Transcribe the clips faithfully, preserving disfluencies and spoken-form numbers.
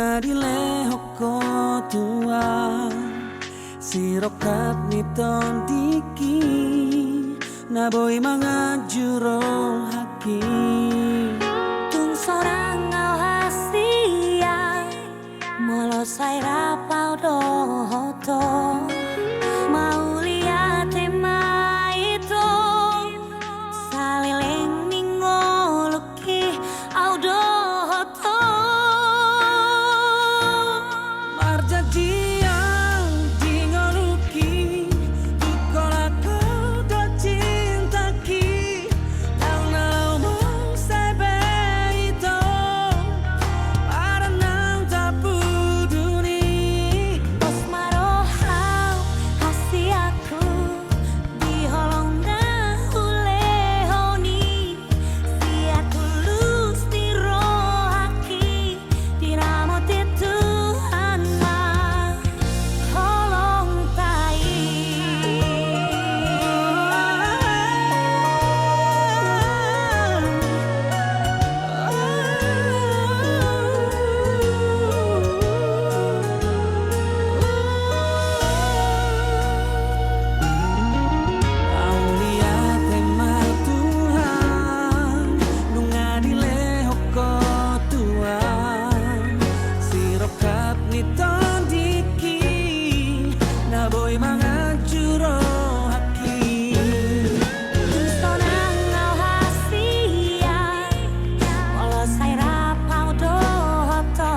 Dilehon Ho Tuhan sirongkap ni tondingki, na boi manganju rohangki. Tung sonang au hasian, molo sai rap au dohot Ho, mauliate ma ito, saleleng ni ngolungki au dohot Ho. Marjanji au di ngolungki, tung holan Ho do cintangki, ndang na laho muse be ito, padan naung tapuduni. Pos ma roham hasianku, di holong na hulehon i, sian tulus ni rohangki, diramoti Tuhan ma holongta i. Mauliate ma Tuhan, nunga dilehon Ho Tuhan sirongkap ni tondingki, na boi manganju rohangki. Tung sonang au hasian, molo sai rap au dohot Ho,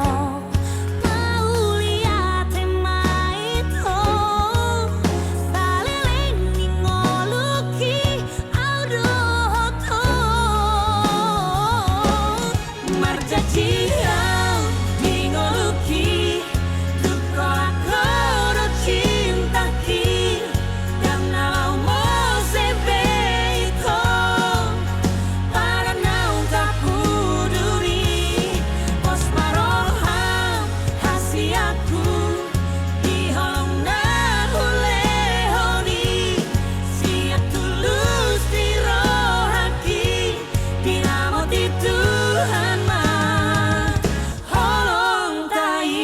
mauliate ma ito, saleleng ni ngolungki au dohot Ho. Marjanji au di ngolungki, tung holan Ho do cintangki, ndang na laho muse be ito, padan naung tapuduni. Pos ma roham hasianku, di holong na hulehon i, sian tulus ni rohangki, diramoti Tuhan ma holongta i.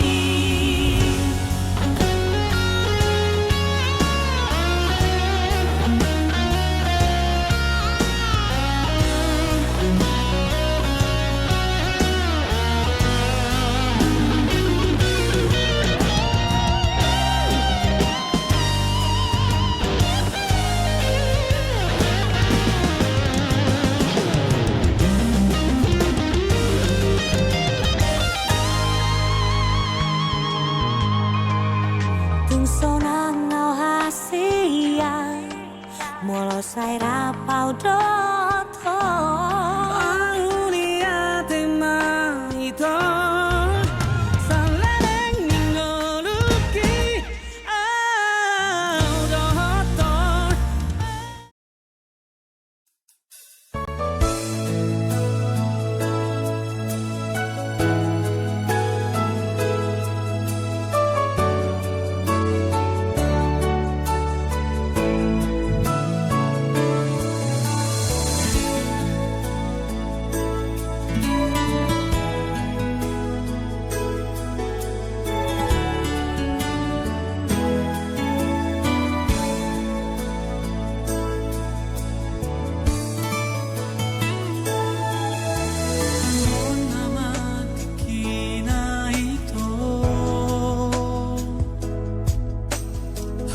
Tung sonang au hasian, molo sai rap au dohot Ho. Mauliate ma ito, saleleng ni ngolungki au dohot Ho.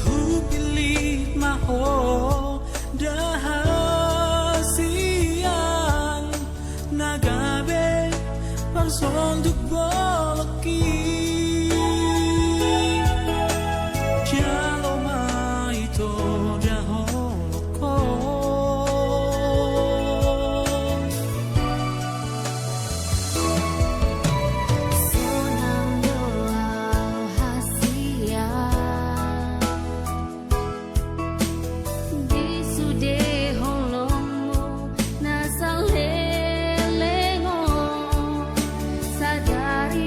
Hupillit ma ho da hasian, na gabe parsonduk bolongki. Jalo ma ito da holong ho. Sonang do au hasian di sude holongmu na saleleng on, sadari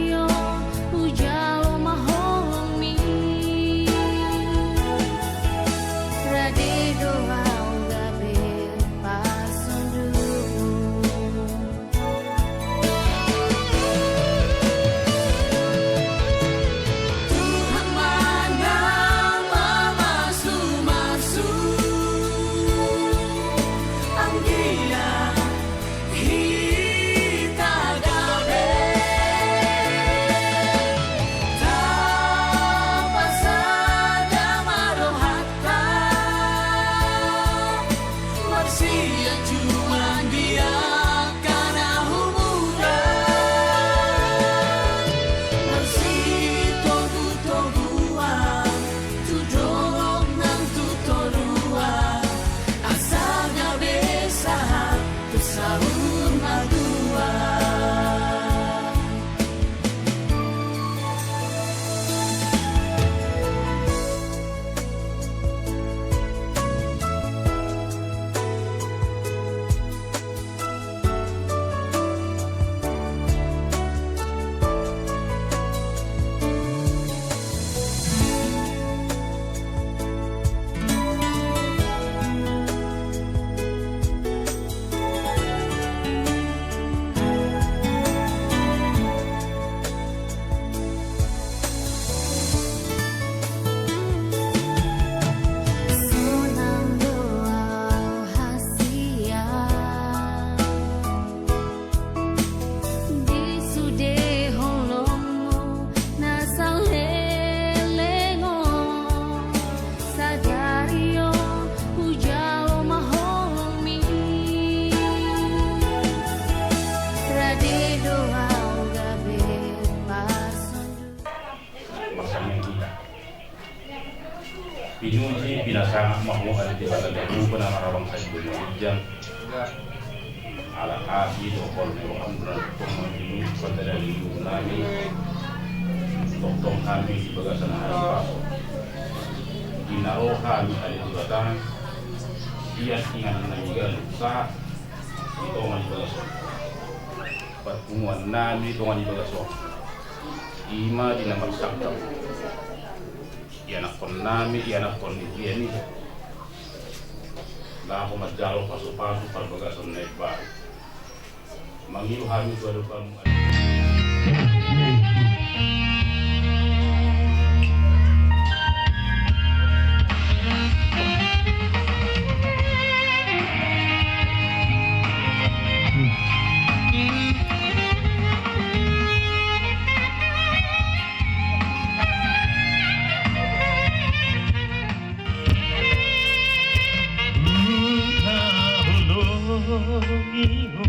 Inuji pinasahat ma ho ale Debata Jahowa na marabang saluhut ginjang. Ala asi dohot holong ni roham na tongtong mangihuthon pardalanan ni ngolu nami. Tongtong hami di bagasan ari Paskah. Di na ro hami ale Debata, sian inganan nami ganup sahat di tonga ni bagas on. Parpunguan nami di tonga ni bagas on, i ma di na marsangkap ianakhon nami, ianakhon ni huria nami, laho manjalo pasupasu parbagason na imbaru. Mangido hami tu adopanmu. Huhaholongi ho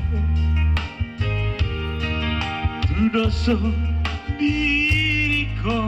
tu dosa diriku.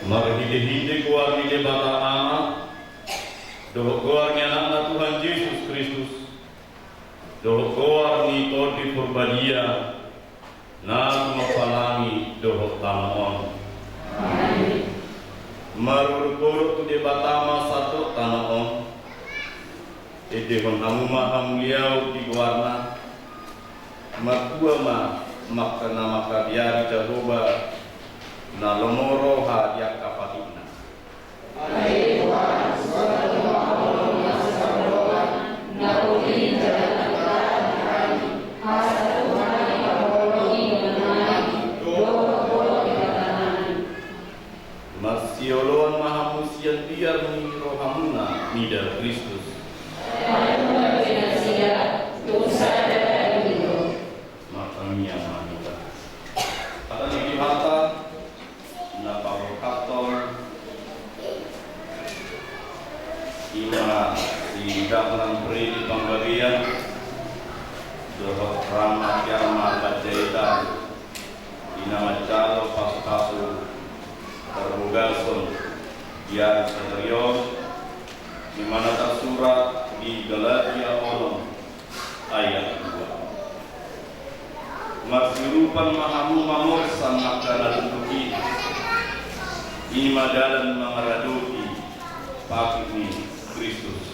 Marhitehite goar ni Debata Ama, dohot goar ni Anakna Tuhan Jesus Kristus, dohot goar ni Tondi Parbadia, na tumompa langit dohot tano on. Amin. Marudut tu Debata ma sahat tano on. Endehon hamu ma hamuliaon di goarna. Martua ma angka na mangkabiari Jahowa, na lomo roha di angka patikna. Marsioloan ma hamu sian biar ni rohamuna mida Kristus. Martangiang ma hita. Hata ni Tuhanta na paborhathon, i ma si Dahlan Freddy Panggabean dohot Rahmat Yarma Panjaitan, i na manjalo pasupasu parbagason di ari sadari on, i ma na tarsurat di Galatia onom ayat dua. Marsiurupan ma hamu mamorsan angka na dokdok i, i ma dalan mangaradoti patik ni Kristus.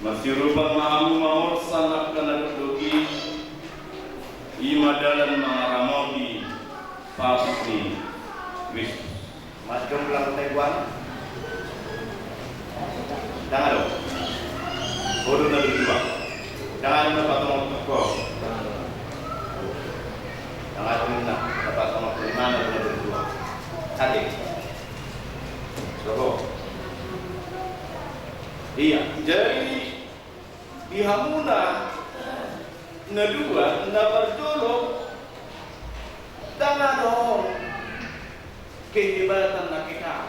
Marsiurupan ma hamu mamorsan angka na dokdok i, i ma dalan mangaramoti patik ni Kristus. Mati dong ulang kota ibuana. Dang adong. Bodo na berjuang. Dang adong na patongon toko. Dang adong na patongon toko. Mana na berjuang. Ate. Toko. Iya, jadi di hamuna na dua, na parjolo, dang adong kehebatan na kekal.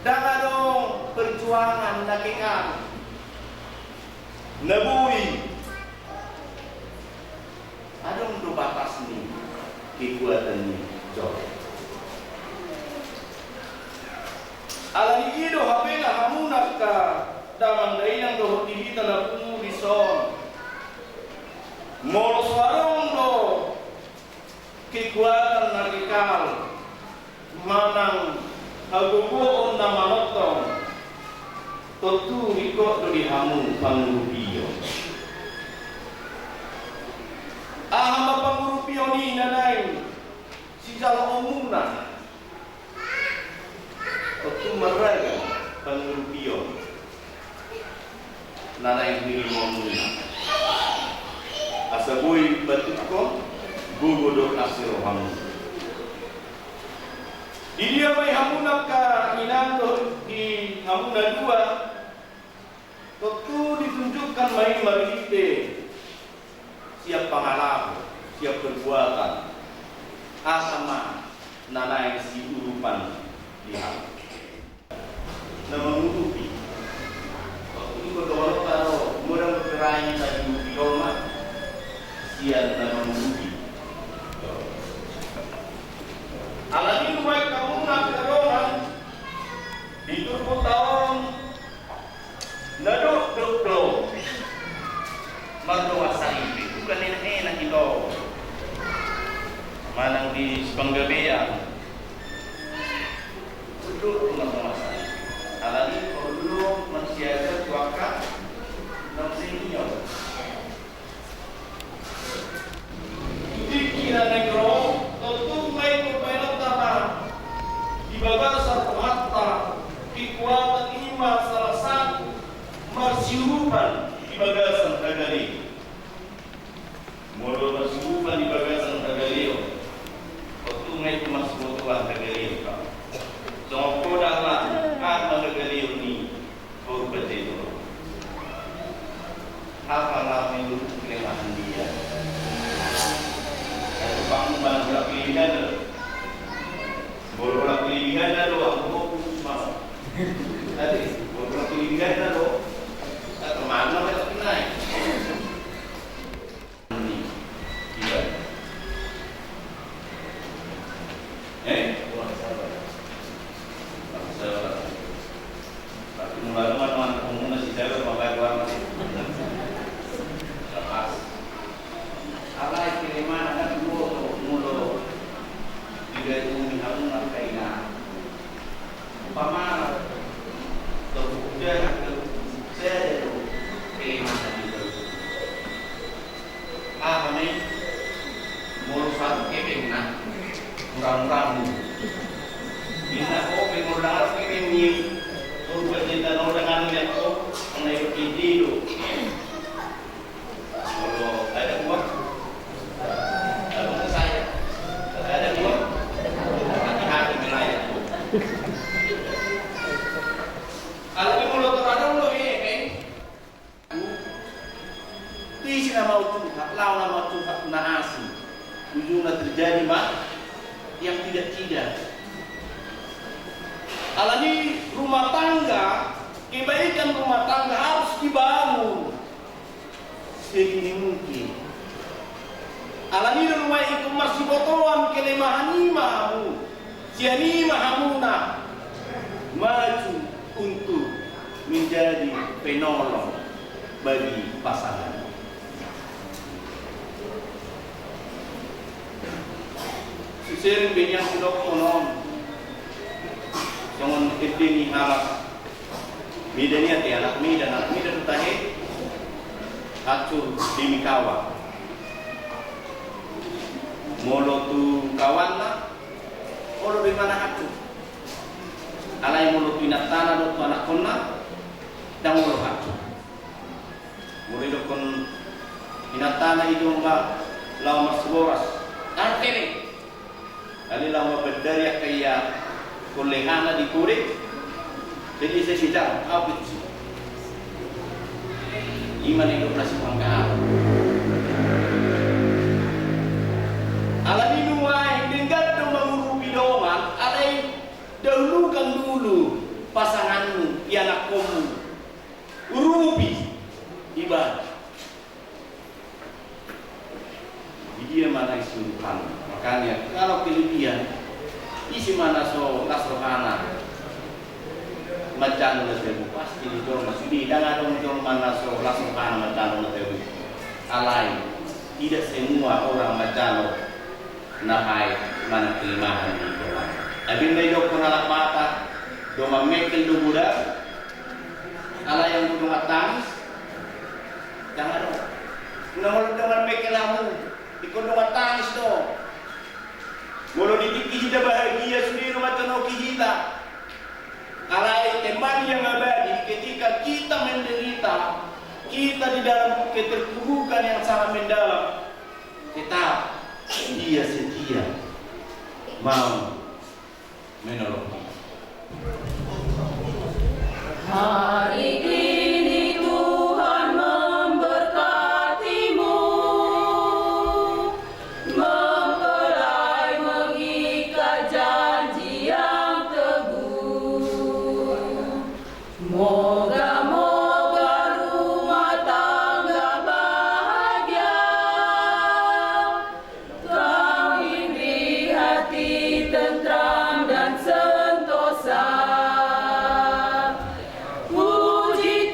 Dang adong perjuangan na kekal. Na boi. Adong do batas ni kekuatan ni joro. Alani i do hape na hamuna angka damang dainang dohot di hita na pungu dison. Molo so adong do kekuatan na kekal manang hagogoon na manongtong, tontu ingkon do di hamu pangurupion. Aha ma pangurupion i na naeng sijaloonmuna? Tontu marragam pangurupion na naeng nilimoonmuna. Asa boi patuduhon gogo dohot asi rohamu. Di dia ma i hamuna angka inang dohot di hamuna dua, tontu ditunjukkan ma i marhite sian pangalaho, sian perbuatan. Aha ma na naeng siurupan di hamu? Na mangurupi. Waktu itu berdoa taro modal bergerai tadi di Roma sian na mangurupi. Alani nuaeng hamuna angka dongan di turpukta on na dokdok do mardongan saripe, bukan enak-enak ito. Manang di sipanggabean dokdok do mardongan saripe. Alani porlu do marsiajar tu angka na senior. Di tingki na naeng ro, tontu ma ingkon baenonta ma di bagasan rohanta, kekuatan i ma salah satu marsiurupan di bagasan hagaleon. Molo marsiurupan di bagasan hagaleon, tontu ma ingkon marsibotoan hagaleon. Songon poda ma, aha ma hagaleon ni Paul Pajeto. Apa lami lu kelemahan dia? Kalau kamu mana bola pilihan lo? Bola pilihan lo, aku mau putus mau. Tadi, bola pilihan lo. Tak kemana mereka naik. Ni, iya. Eh? Bangsa. Tapi mula rumah teman kamu nasi saya berpakai warna. Lepas. Alai kelemahan anak muda, muda. Tidak itu mihal nak kaina. Umpamana, tarbuhut sada do, sada do, pe masa di tarbuhut. Aha ma i, molo satu kepengna, murang-murang. Bisa ko pe molo dang kepeng ni, molo cinta no dengan lihat ko, kena itu do. Kalau ada uang, kalau saya, kalau ada uang, hati-hati wilayah. Kalau di mulut orang dulu ini, isi nama ucung, lawan nama ucung, na asing. Ujungnya terjadi ma, yang tidak-tidak. Alani rumah tangga, kebaikan rumah tangga harus dibangun sedini mungkin. Alani do nuaeng ingkon marsibotoan kelemahan i ma hamu, sian i ma hamuna maju untuk menjadi penolong bagi pasangan. Sisering beniang sidok konon songon ende ni halak. Mida ni ate anak mida, anak mida tu tahe. Acur demi kawan. Molo tu kawanna, Olo do imana hantu. Alai molo tu inantana dohot tu anakkonna, ndang olo hantu. Molo idokkon inantana i do ma laho marsiboras, arte be. Alai laho mambandari angka ia kollehana di kode. Jadi sai sijang au pe tusi. Ima na nidok na sipanggalan. Alani nuaeng denggan do mangurupi dongan, alai dahulukan dulu pasanganmu, ianakkonmu. Urupi ibana. Di dia ma na isi urupanna. Makanya kalau kelebihan, ise ma na so las rohana manjalo na tabo, pasti di jolma sude, ndang adong jolma na so las rohana manjalo na tabo. Alai tidak semua orang manjalo na baik manang kelemahan di dongan. Abinna idokkon halak Batak, dongan mengkel do godang, alai anggo dongan tangis, ndang adong. Unang olo dongan mengkel hamu, ingkon dongan tangis do. Molo di tingki hita bahagia, sude do manjanoki hita. Alai teman yang abadi, ketika kita menderita, kita di dalam keterpurukan yang sangat mendalam, tetap dia setia mau menolong kita. Hari ini Tuhan memberkatimu, mempelai mengikat janji yang teguh. Moga-moga rumah tangga bahagia, kawin di hati tentram dan sentosa. Puji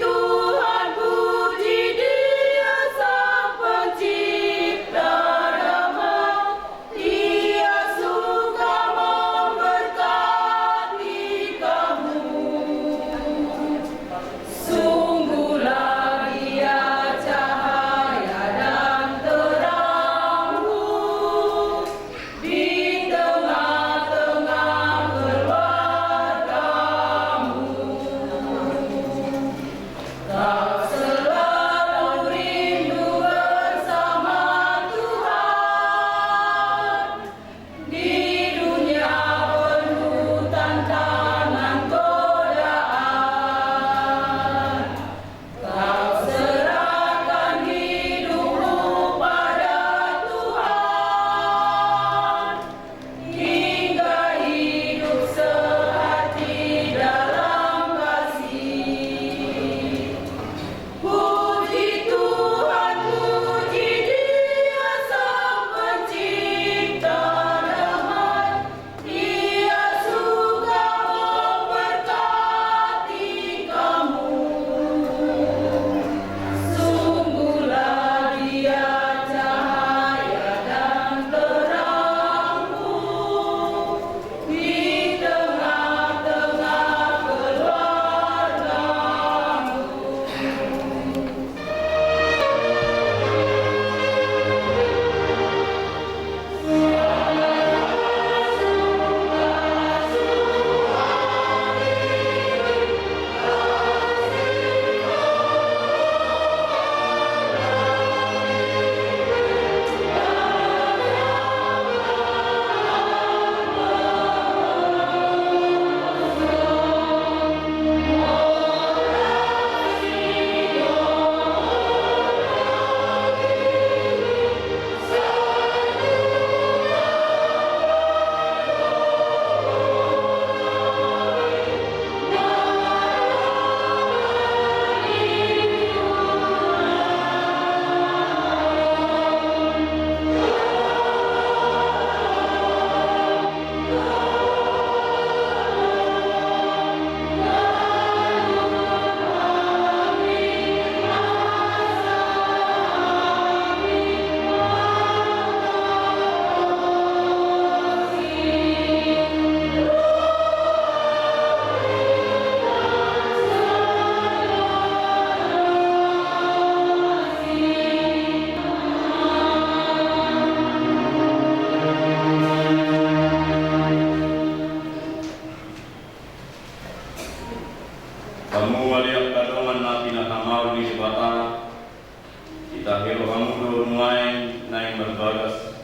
Tahe rohamu do nuaeng naeng marbagas.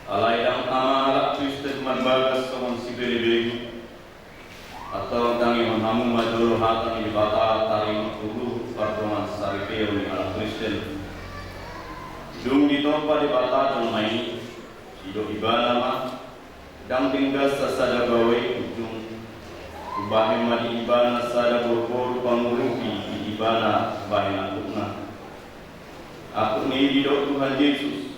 Alai ndang tama halak Kristen marbagas songon sipelebegu. Antong tangihon hamu ma jolo hata ni Debata taringot tu pardongansaripeon ni halak Kristen. Dung ditompa Debata jolma i, didok Ibana ma, ndang denggan sasada bawai ujung. Hubahen ma di ibana sada boruboru pangurupi di ibana bahen angkupna. Angkup ni i didok Tuhan Jesus,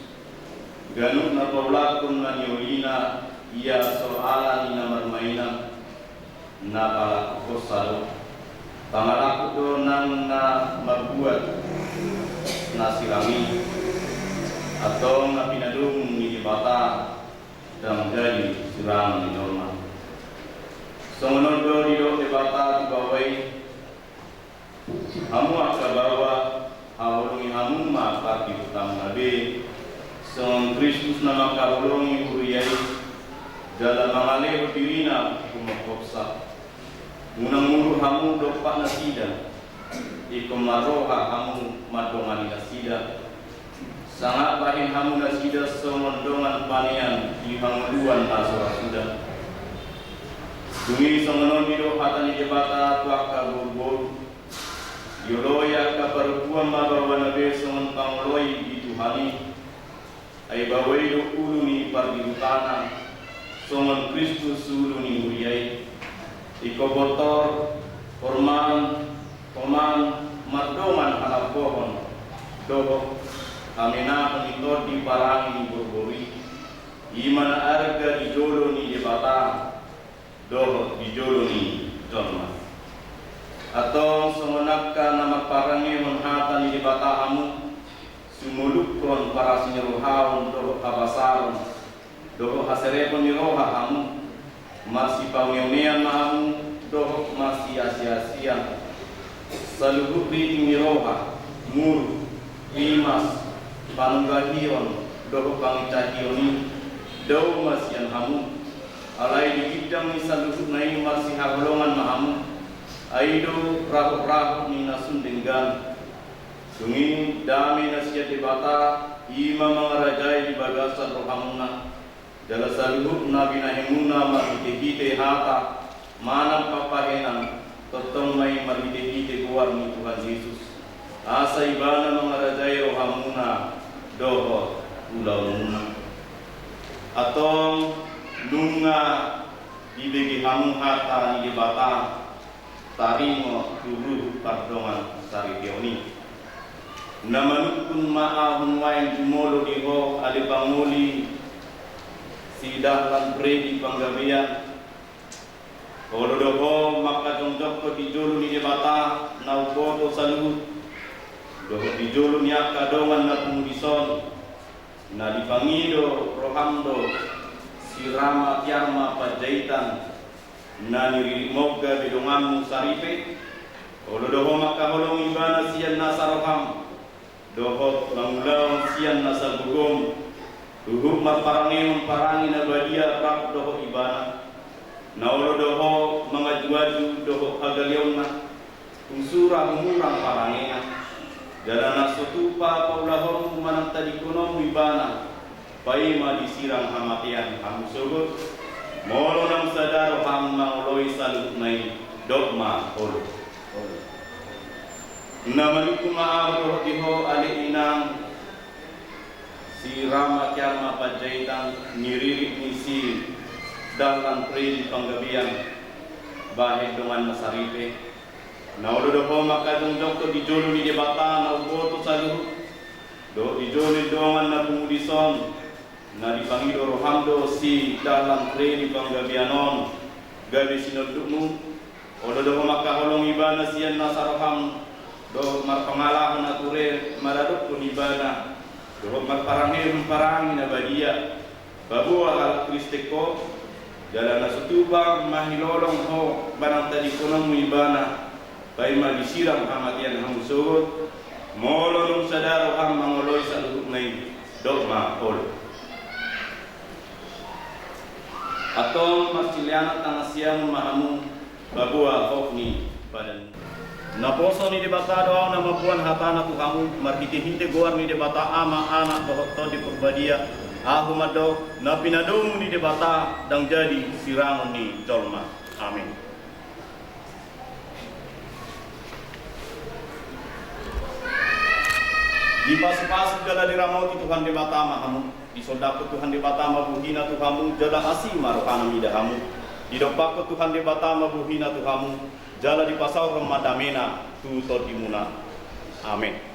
ganup na paulakkon na niolina, ia so ala ni na marmainan, na palakkuhonsa do. Pangalangkup do nang na mambuat na sirang i. Antong na pinadomu ni Debata ndang jadi sirang ni jolma. Songon on do didok Debata tu baoa i, hamu angka baoa, haholongi hamu ma pardihutamuna be, songon Kristus na mangkaholongi huria i, jala mangalehon dirina humophopsa. Unang muruk hamu dompak nasida, ingkon marroha hamu mandongani nasida. Sangap bahen hamu nasida songon dongan panean di hangoluan na so ra suda. Dung i songon on didok hata ni Debata tu angka boruboru. Dioloi angka parompuan ma baoana be songon pangoloi di Tuhan i. Ai baoa i do ulu ni pardihutana, songon Kristus ulu ni huria i. Ingkon bontor, horman, toman, mardongan halambohon, dohot hamenahon ni tondi parange ni boruboru i. I ma na arga di jolo ni Debata dohot di jolo ni jolma. Antong songon angka na marparangehon hata ni Debata hamu, sumolukkon parasi ni rohaon dohot habasaron, dohot haserepon ni roha hamu, marsipauneunean ma hamu, dohot marsiasiasian. Saluhut riting ni roha, muruk, rimas, panunggahion, dohot pangincahion i, dao ma sian hamu. Alai di ginjang ni saluhutna i marsihaholongan ma hamu, ai do rahotrahot ni na sun denggan. Dung i dame na sian Debata, i ma mangarajai di bagasan rohamuna. Jala saluhut na binahenmuna marhitehite hata manang pambahenan, tongtong ma i marhitehite goar ni Tuhan Jesus, asa Ibana mangarajai rohamuna dohot ulaonmuna. Antong nunga dibege hamu hata ni Debata taringot tu ruhut pardongansaripeon i. Na manungkun ma ahu nuaeng jumolo di ho ale pangoli si Dahlan Fredy Panggabean. Olo do ho mangkajongjongkon di jolo ni Debata na umboto saluhut, dohot di jolo ni angka dongan na pungu dison, na dipangido roham do si Rama Tiarma Panjaitan, na niriritmon gabe donganmu saripe. Olo do ho mangkaholongi ibana sian nasa roham, dohot mangulahon sian nasa gogom, huhut marparangehon parange na badia rap dohot ibana. Na olo do ho mangajuaju dohot hagaleonna, tung sura humurang parangena. Jala na so tupa paulahonmu manang tadingkononmu ibana, paima disirang hamatean hamu sogot. Molo naung sada roham mangoloi saluhutna i, dok ma olo. Na manungkun ma ahu dohot di ho ale inang si Rama Tiarma Panjaitan, niririt ni si Dahlan Fredy Panggabean, bahen donganna saripe. Na olo do ho mangkajongjongkon di jolo ni Debata na umboto saluhut, dohot di jolo ni dongan na pungu dison, na dipangido roham do si Dahlan Fredy Panggabean on gabe sinondukmu. Olo do ho mangkaholongi ibana sian nasa roham, dohot marpangalaho na ture maradophon ibana, dohot marparangehon parange na badia. Paboa halak Kristen ho, jala na so tupa mahilolong ho manang tadingkononmu ibana, paima disirang hamatean hamu sogot. Molo naung sada roham mangoloi saluhutna i, dok ma olo. Antong marsilean tangan siamun ma hamu, paboa hok ni padan. Naposo ni Debata do ahu na mamboan hatana tu hamu, marhitehite goar ni Debata Ama, Anak dohot Tondi Porbadia, ahu mandok, na pinadomu ni Debata ndang jadi sirangon ni jolma. Amin. Dipasupasu jala diramoti Tuhan Debata ma hamu. Disondangkon Tuhan Debata ma bohina tu hamu, jala asi ma rohana mida hamu. Didompakkon Tuhan Debata ma bohina tu hamu, jala dipasaorhon ma damena tu tondimuna. Amen.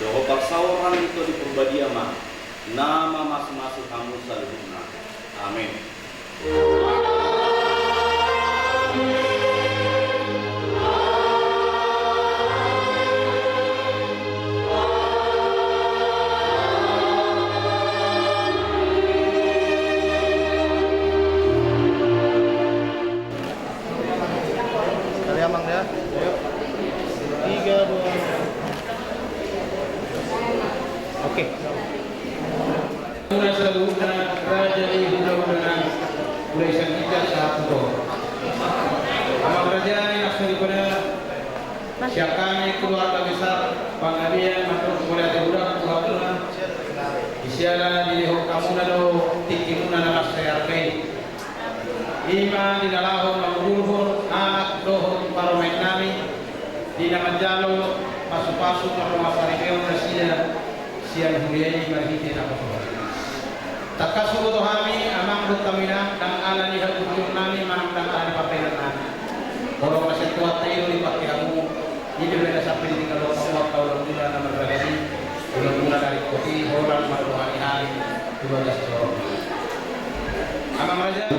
Dohot parsaoran ni Tondi Parbadia ma na mamasumasu hamu saluhutna. Amen. Sekali, Amang, ya. Ayo. Tiga, dua. Oke. Muna saluhutna raja ni hulahulana, mulai sian ginjang sahat tu tohor. Amang raja i, na soripada, sian hami keluarga besar Panggabean mandok mauliate hudok tu hamuna, di siala dilehon hamuna do tingkimuna na mansai arga i. I ma di na laho mangudurhon anak dohot parumaen nami, di na manjalo pasupasu mardongan saripeon nasida sian huria i marhite naposo. Tangkas huboto hami, Amang dohot Inang, ndang ala ni haburjuon nami manang ndang ala ni pardenggan nami. Holong na sian Tuhanta i do dipangke hamu. I do na sampe ditinggalhon hamu angka ulamuna na mardalan i, ulamuna na ringkot i, holan mandohani hami tu bagas joro. Amang raja,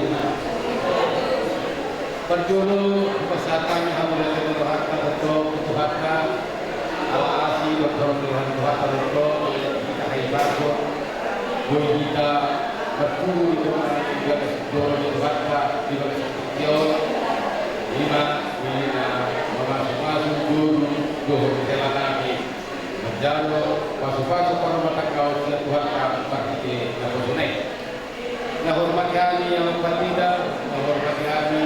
parjolo hupasahat hami hamuliateon ni rohanta tongtong tu Tuhanta, ala asi dohot holong ni roha ni Tuhanta tongtong, hita hahipason, boi hita marpungu di tonga ni bagas joro ni Tuhanta di bagas tingki on, i ma di na mamasumasu jolo dohot hela nami. Manjalo pasupasu parrumatanggaon sian Tuhanta marhite naposona i. Na hormati hami Amang Pandita, na hormati hami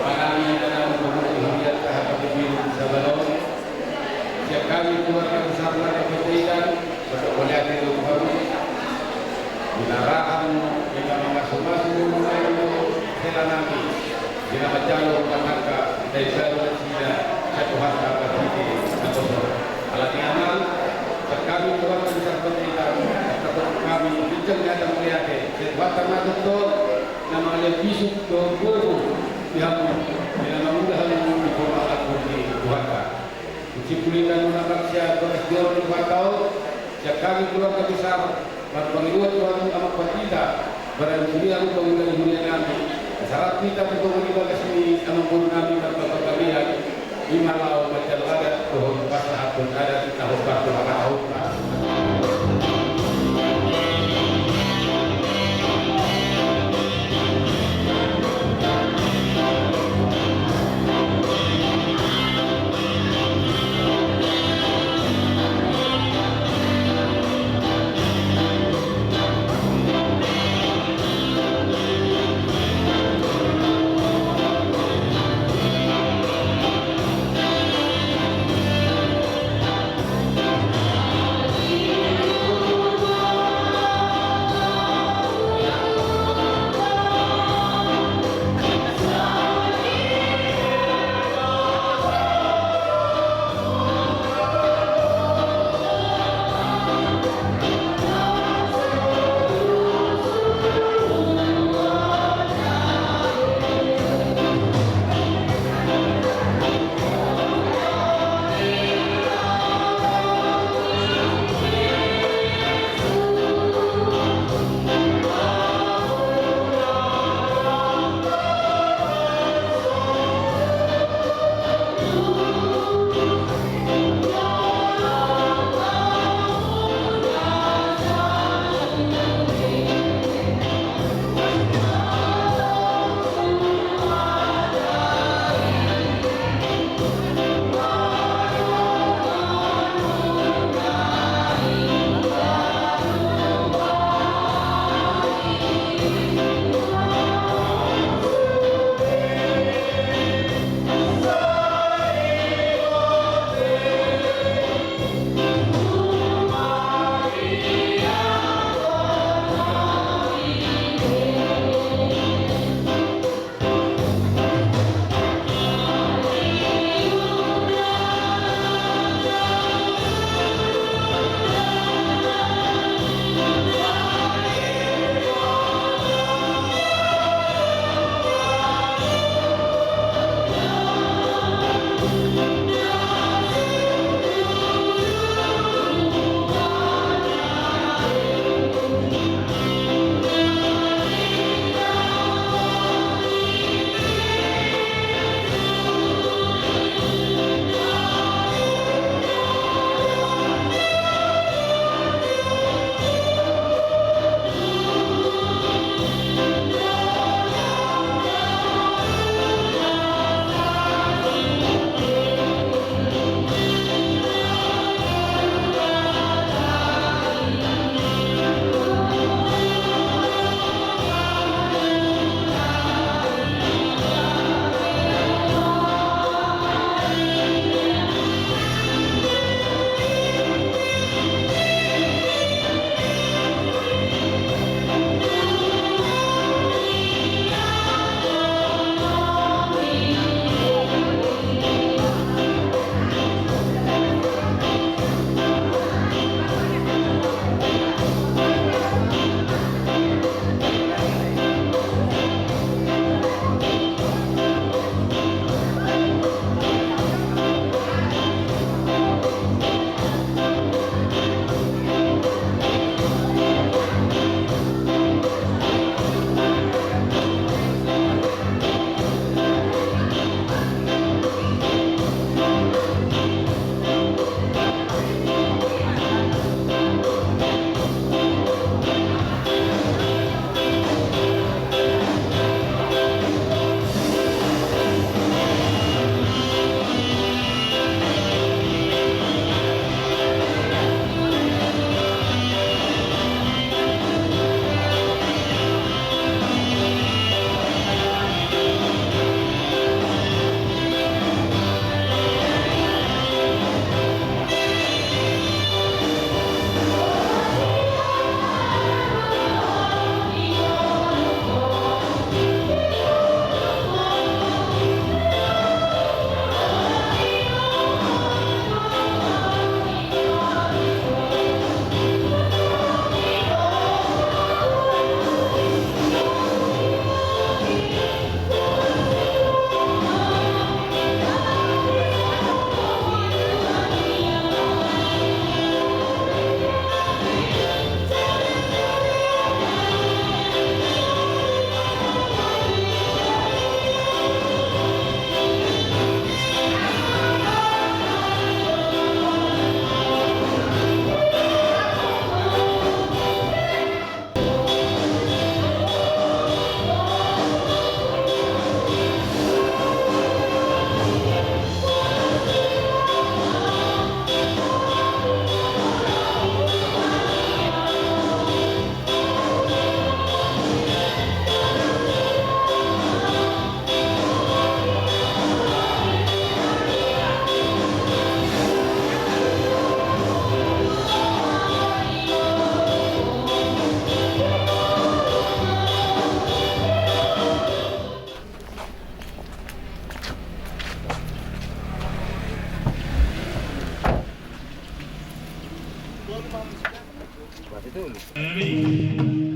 Amang nami, Inang nami, Amang Guru, Inang Guru, Inang Guru, Sabalon. Sian hami keluarga besar Marga Panjaitan, mandok mauliate do tu hamu. Di na ra hamu di na mamasumasu jolo dohot hela nami. Di na manjalo rumah tangga na imbaru nasida sian Tuhanta marhite naposo. Alani i Amang, sian hami keluarga besar Panjaitan, tangkas hami ginjang ni hata mauliate sian Tuhanta ma tongtong, na mangalean bisuk dohot gogo di hamu, di na mangula hamu di pomparan ni Tuhanta. Sian pulita-pulita sian bagas joro ni Tuhanta on, sian hami keluarga besar, marpangidoan tu hamu Amang Pandita, barani sude hamu pangula ni huria nami, asa rap hita tu tonga ni bagas ni Amang boru nami Marga Panggabean, i ma laho manjalo adat dohot pasahathon adat na hombar tu hata on.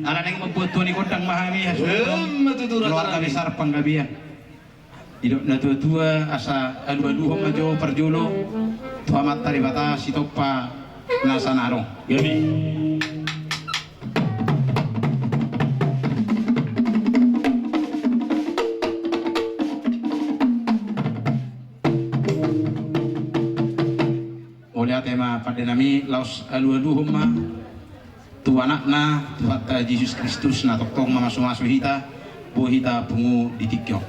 Ala naeng mambuat tua ni gondang ma hami, hasuhuton keluarga besar Panggabean. Didok natuatua, asa alualuhon ma jo parjolo tu Amanta Debata sitompa nasa na adong. Mauliate ma pande nami, laos alualuhon ma tu Anakna Tuhanta Jesus Kristus na tongtong mamasumasu hita, boi hita pungu di tingki on.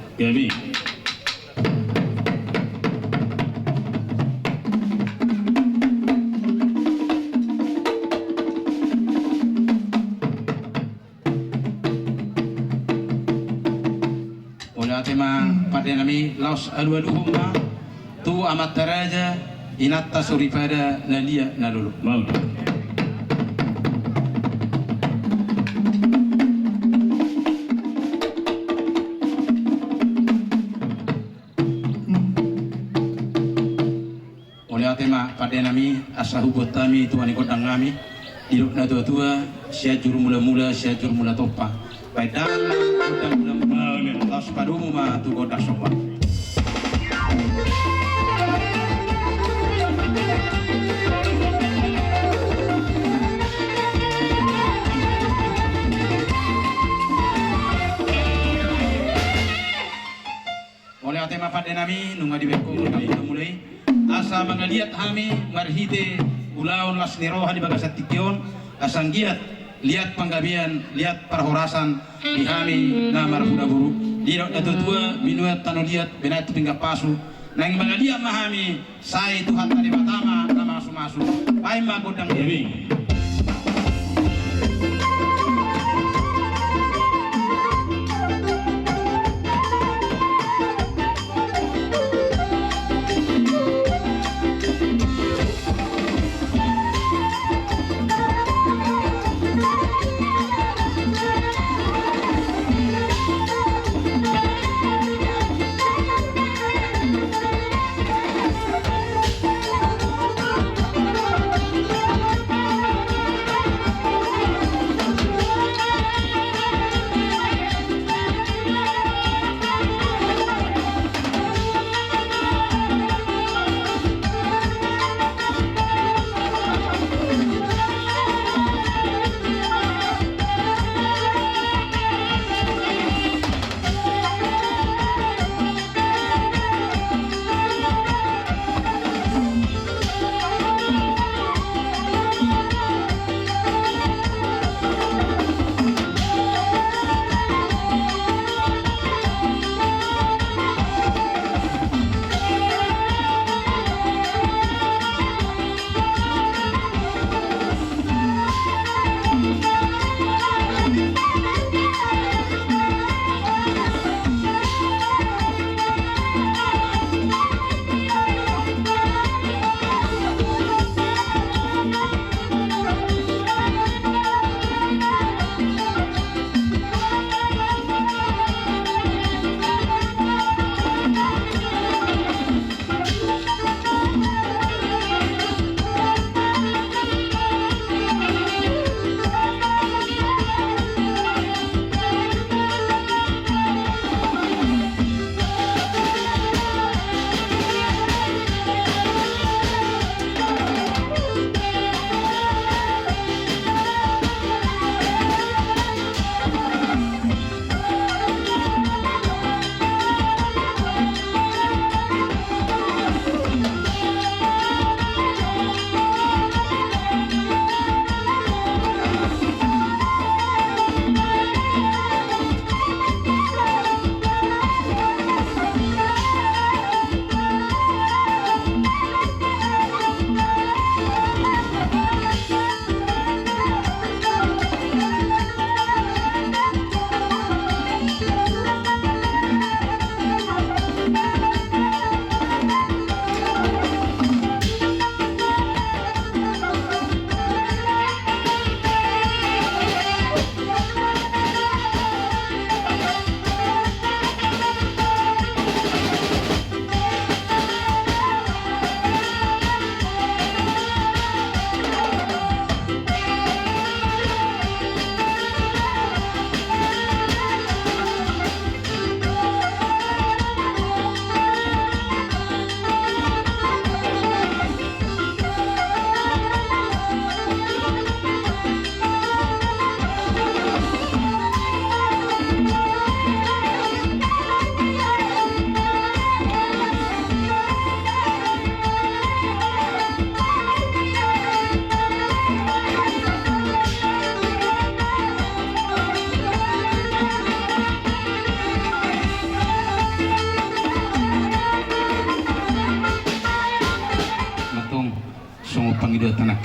Mauliate ma pande nami, laos alualuhon ma tu amanta raja, inanta soripada na liat na lolo. Mauliate ma pande nami, asa hubuat hami tua ni gondang nami. Didok natuatua, Sianjur Mulamula, Sianjur Mula Tompa. Baen damang ma gondang mulamula, laos padomu ma tu gondang somba. Mauliate ma pande nami, nunga dibaen ho gondang mulamula i. Asa mangaliat hami marhite ulaon las ni roha di bagasan tingki on, asa anggiat liat panggabean, liat parhorasan di hami na marhula boru. Didok natuatua, binuat tano liat, binahen tu pinggan pasu. Naeng mangaliat ma hami, sai Tuhanta Debata ma na mamasumasu. Baen ma gondang i.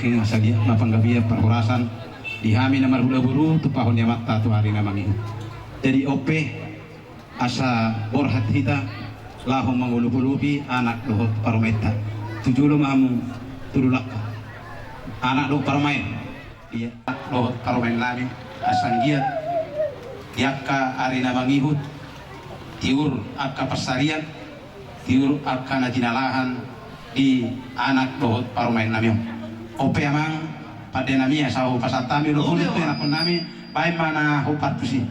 Asa giat ma panggabean parhorasan di hami na marhula boru tumpahon ni amanta tu ari na mangihut. Jadi on pe asa borhat hita laho mangolopolopi anak dohot parumaenta. Tu jolo ma hamu, tu dolok, anak dohot parumaen. Ia, anak dohot parumaen nami, asa anggiat di angka ari na mangihut, tiur angka pansarian, tiur angka na jinalahan di anak dohot parumaen nami on. On pe amang, pande nami, asa hupasahat hami, olo, olo, tu anakkon nami, baen ma na hombar tusi.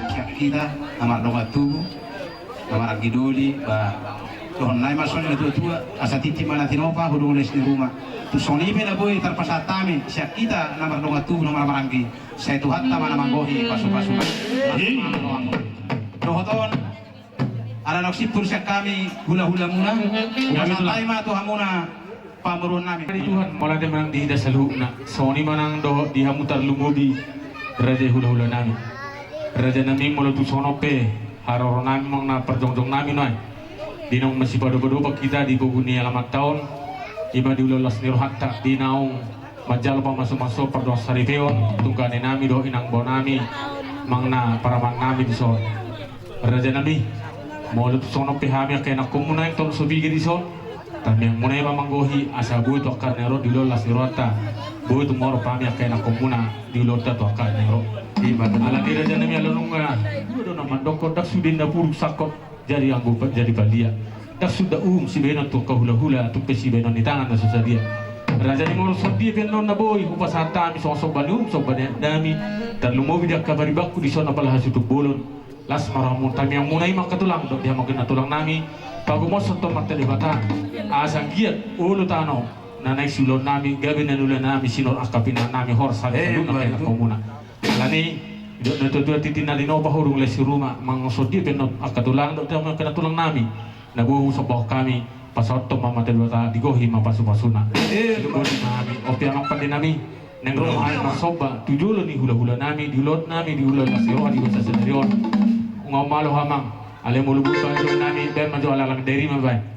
Sian hita na mardongan tubu, na maranggi doli, ba, dohonon nami ma songon na tuatua, asa tintin ma na tinopa, hudung les ni ruma. Tung songon i pe na boi tarpasahat hami sian hita na mardongan tubu, na marmaranggi, sai Tuhanta ma na manggohi pasupasu. Dohot on, ala naung simpul sian hami hulahulamuna, hupasahat hami ma tu hamuna pamoruon nami. Tuhan, mauliate ma nang di hita saluhutna. Songon i ma nang dohot di hamu tarlumobi raja i hulahula nami. Raja nami, molo tung songon on pe haroro nami, manang na parjongjong nami nuaeng, di naung masipadopadopan hita di pogu ni alamanta on, i ma di ulaon las ni rohanta, di naung manjalo pamasumasuon, pardongansaripeon tu gane nami dohot inang bao nami, manang na parumaen nami dison. Raja nami, molo tung songon on pe hami angka ianakkonmuna i tong so piga dison, tamiangmuna i ma manggohi asa boi tu angka na ro di ulaon las ni rohanta, boi tumorop hami angka ianakkonmuna di ulaonta tu angka na ro. Alani raja nami, ala nunga dua do na mandokkon, ndang sude na puruk sangkot jadi anggo pa-, jadi palia. Ndang suda uhum sibahenon tu angka hulahula, tung pe sibahenon ni tangan na so sadia. Raja nami, molo songon dia pe annon na boi hupasahat hami songon somba ni uhum, somba ni adat nami, tarlumobi di angka paribanku dison apala hasuhuton bolon. Las ma rohamu, tamiangmuna i ma angka tulang dohot di hamu angka na tulang nami, pagomoshon tong ma Amanta Debata, asa anggiat olo tano na naeng siulaon nami, gabe na niula nami, sinur angka pinahan nami, horas hami saluhutna angka ianakkonmuna. Alani i, didok na tuatua, tintin ma na tinopa, hudung les ni ruma, manang songon dia pe annon angka tulang dohot di hamu angka na tulang nami, na boi husombahon hami, pasahathon ma Amanta Debata, digohi ma pasupasuna. Didok boti ma hami. On pe amang pande nami, naeng ro ma hami marsomba tu jolo ni hulahula nami, di ulaon nami, di ulaon las ni roha di bagasan sadari on. Nunga malo amang. Alai molo boi baen nami, baen ma jo, ala lang dari ma baen.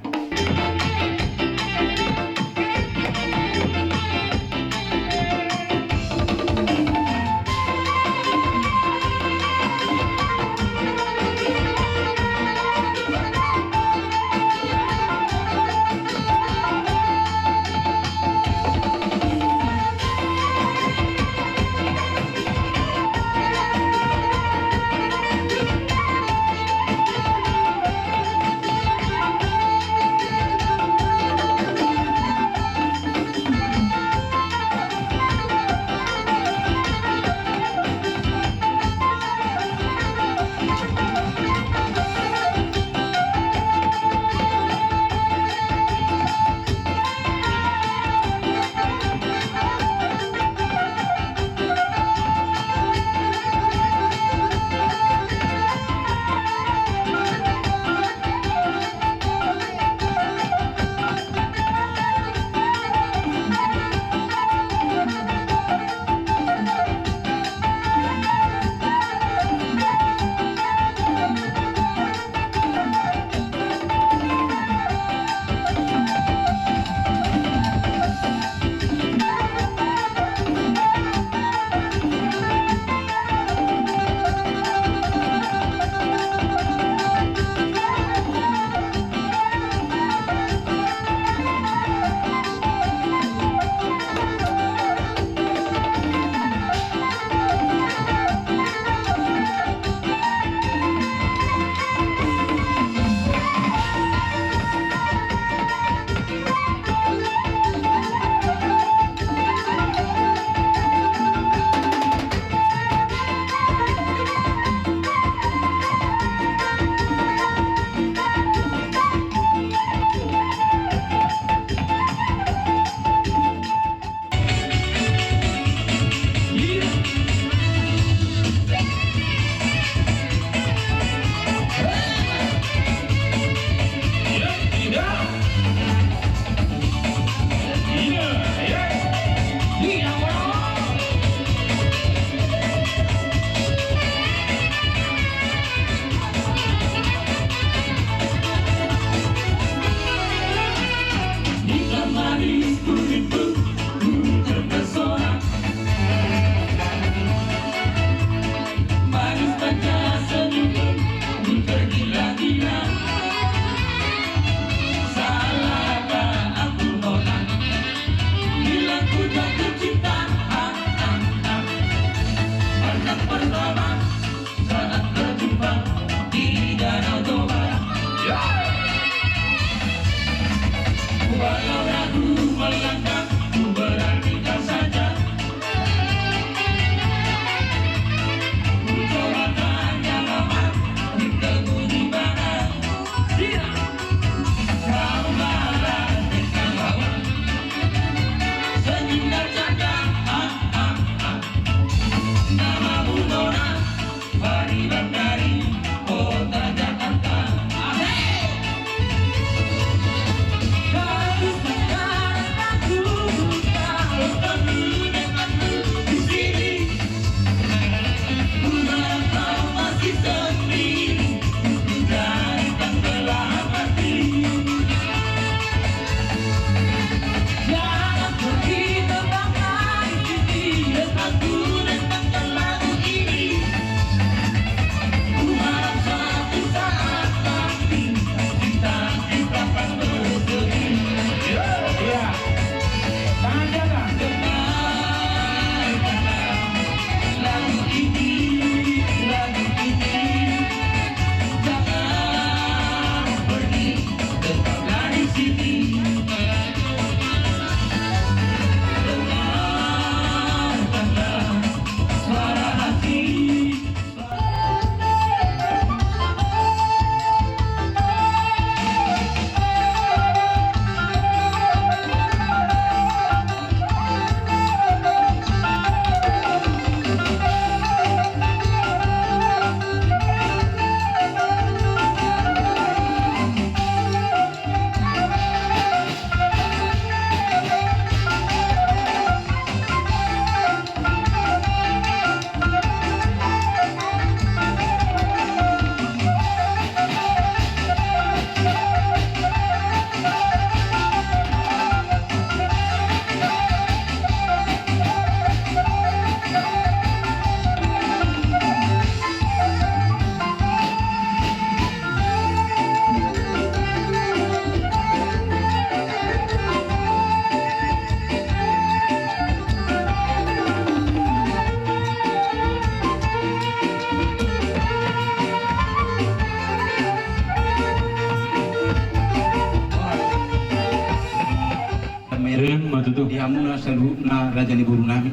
Mereng ma tutu di hamuna saluhutna raja ni boru nami.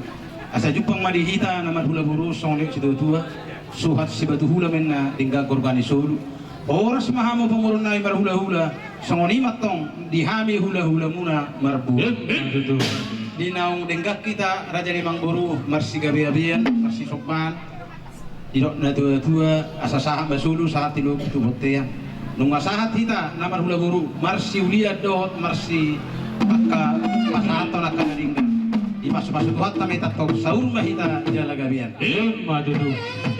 Asa jumpang ma di hita na marhula boru songon i situatua. Suhat sibatu hula ma inna denggan gorga ni solu. Horas ma hamu pamoruon nami marhulahula, songon i ma antong di hami hulahulamuna marboru. Em, em. Di naung denggan hita raja ni amangboru marsigabeabean, marsisombahan. Didok natuatua, asa sahat ma solu sahat tu bontean. Nunga sahat hita na marhula boru marsiulian dohot marsi angka pasahathon angka na denggan. Dipasupasu Tuhanta ma hita antong saur ma hita jala gabean. Em, ma tutu.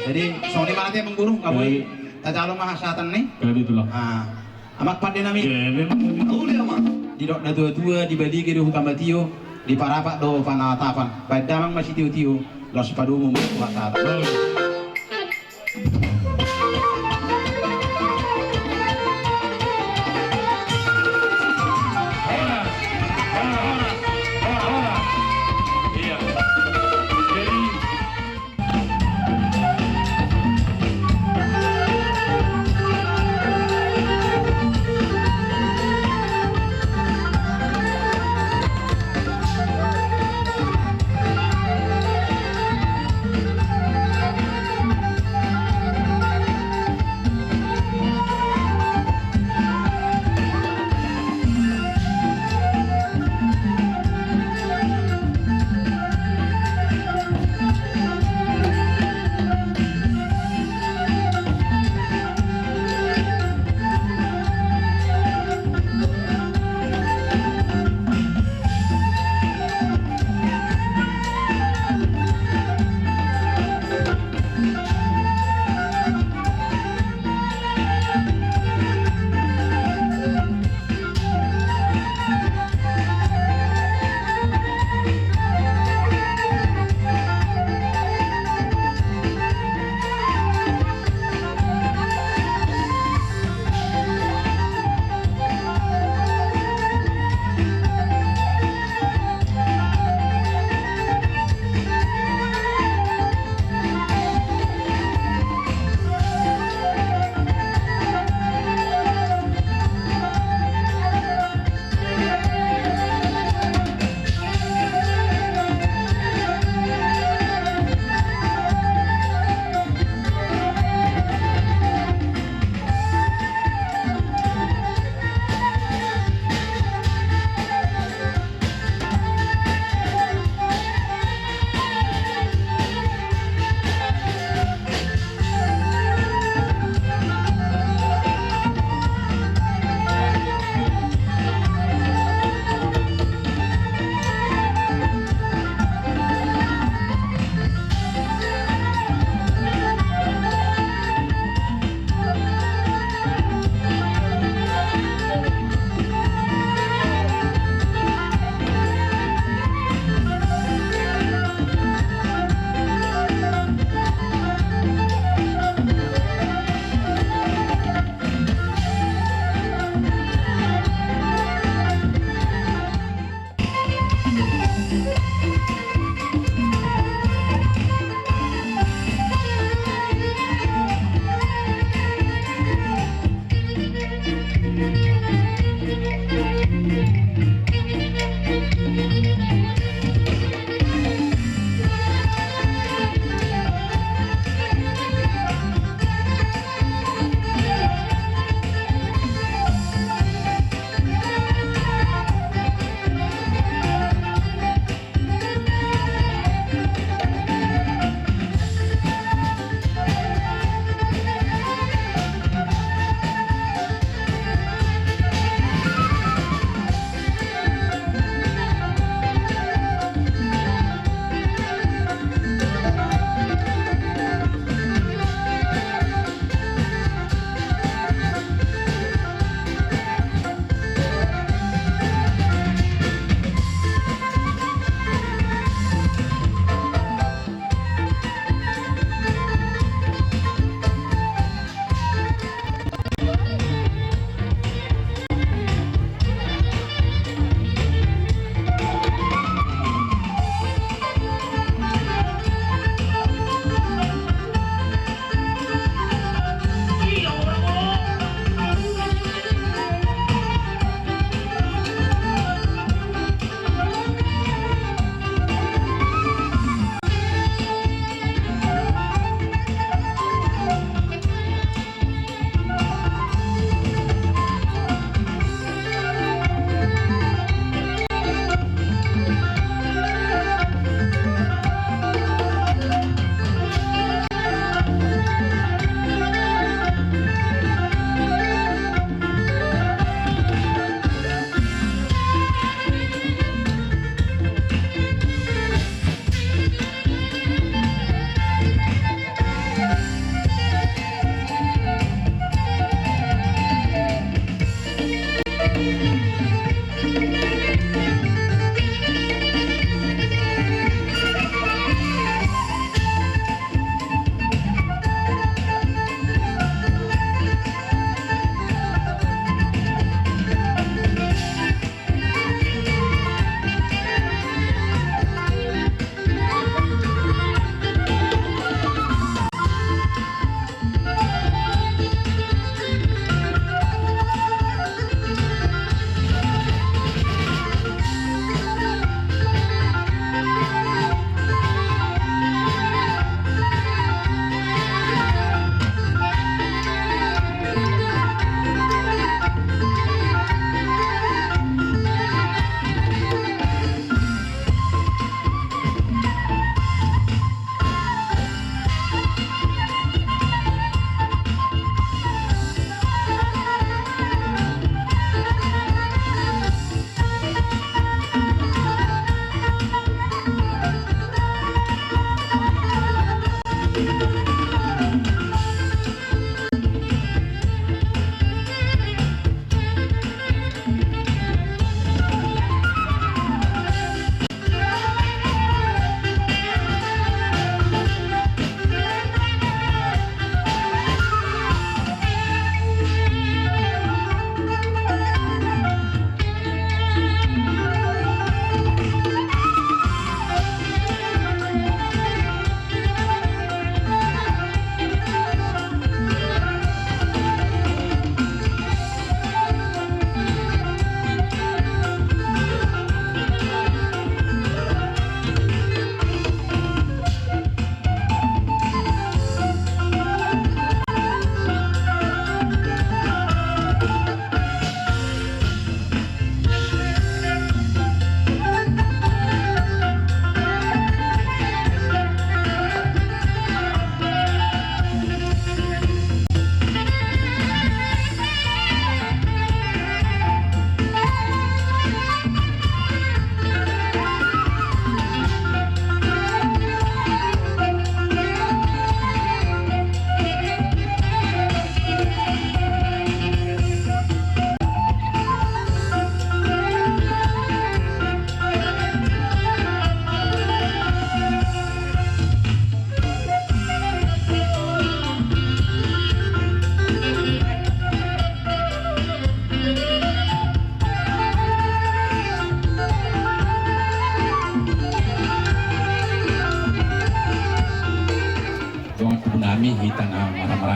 Jadi songon i ma ate amangboru, nga boi. Tajalo ma hasahatan ni. Jadi tulang. Ah, amang pande nami. Jadi. Uli amang. Didok natuatua, di balige do huta matio, di parapat do panatapan. Baen damang ma sitiotio, laos padomu ma tu hasahatan. Oh. Horas, horas, horas, horas, horas. Iya. Jadi,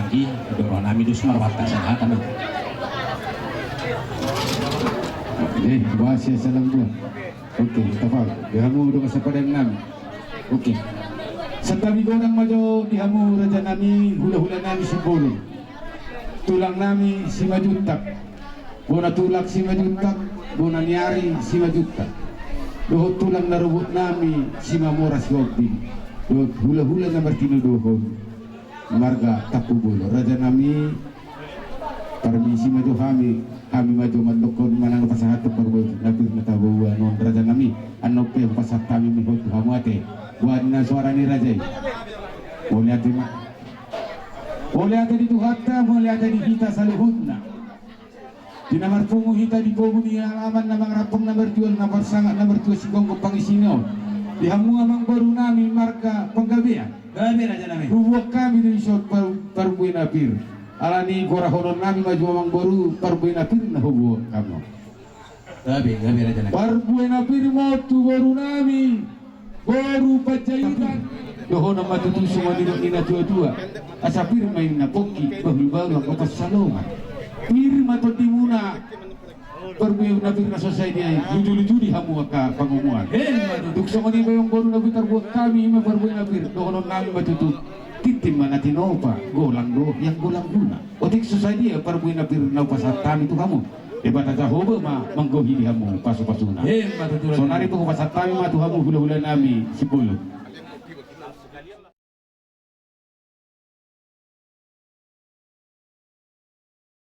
I, doronami dos marwata sahat anu. Eh, bahasa salam dua. Oke, tafal. Di hamu dongan sapadanami. Oke. Santabi godang ma jo di hamu rajanami, hulahulanami Simbolon. Tulangnami Simanjuntak. Bona tulang Simanjuntak, bona ni ari Simanjuntak. Dohot tulang na robotnami Simamora Sihombing. Dohot hulahula na martinodohon marga Tampubolon. Rajanami, parmisi ma jo hami, hami ma jo mandokkon manang pasahathon parbue na pir na taboan on rajanami. Annon pe hupasahat hami ma i tu hamu ate. Boha ninna soara ni raja i? Mauliate ma. Mauliate di Tuhanta, mauliate di hita saluhutna. Di na marpungu hita di pogu ni alaman na mangarapung na marjual na parsangap na martua sigomgom pangisina on. Di hamu amangborunami marga Panggabean. Gabe rajanami. Huboan hami do dison par-, parbue na pir. Alani gorahononnami ma jo amangboru parbue na pir na huboan hami. Gabe, gabe rajanami. Parbue na pir ma on tu borunami. Boru Panjaitan. Dohonon ma tutu songon nidok ni na tuatua. Asa pir ma inna pongki, bahulbahul anggo pansalongan. Pir ma tondimuna. Parbue na pir na so sadia i, lujuluju di hamu angka pangomoan. Dung songon i ma amangboru na pintar boan hami, i ma parbue na pir. Dohononnami ma tutu. Tintin ma na tinopa, golang do ianggo langguna. Otik so sadia parbue na pir na hupasahat hami tu hamu. Debata Jahowa ma manggohi di hamu pasupasuna. Sonari pe hupasahat hami ma tu hamu hulahulanami Simbolon.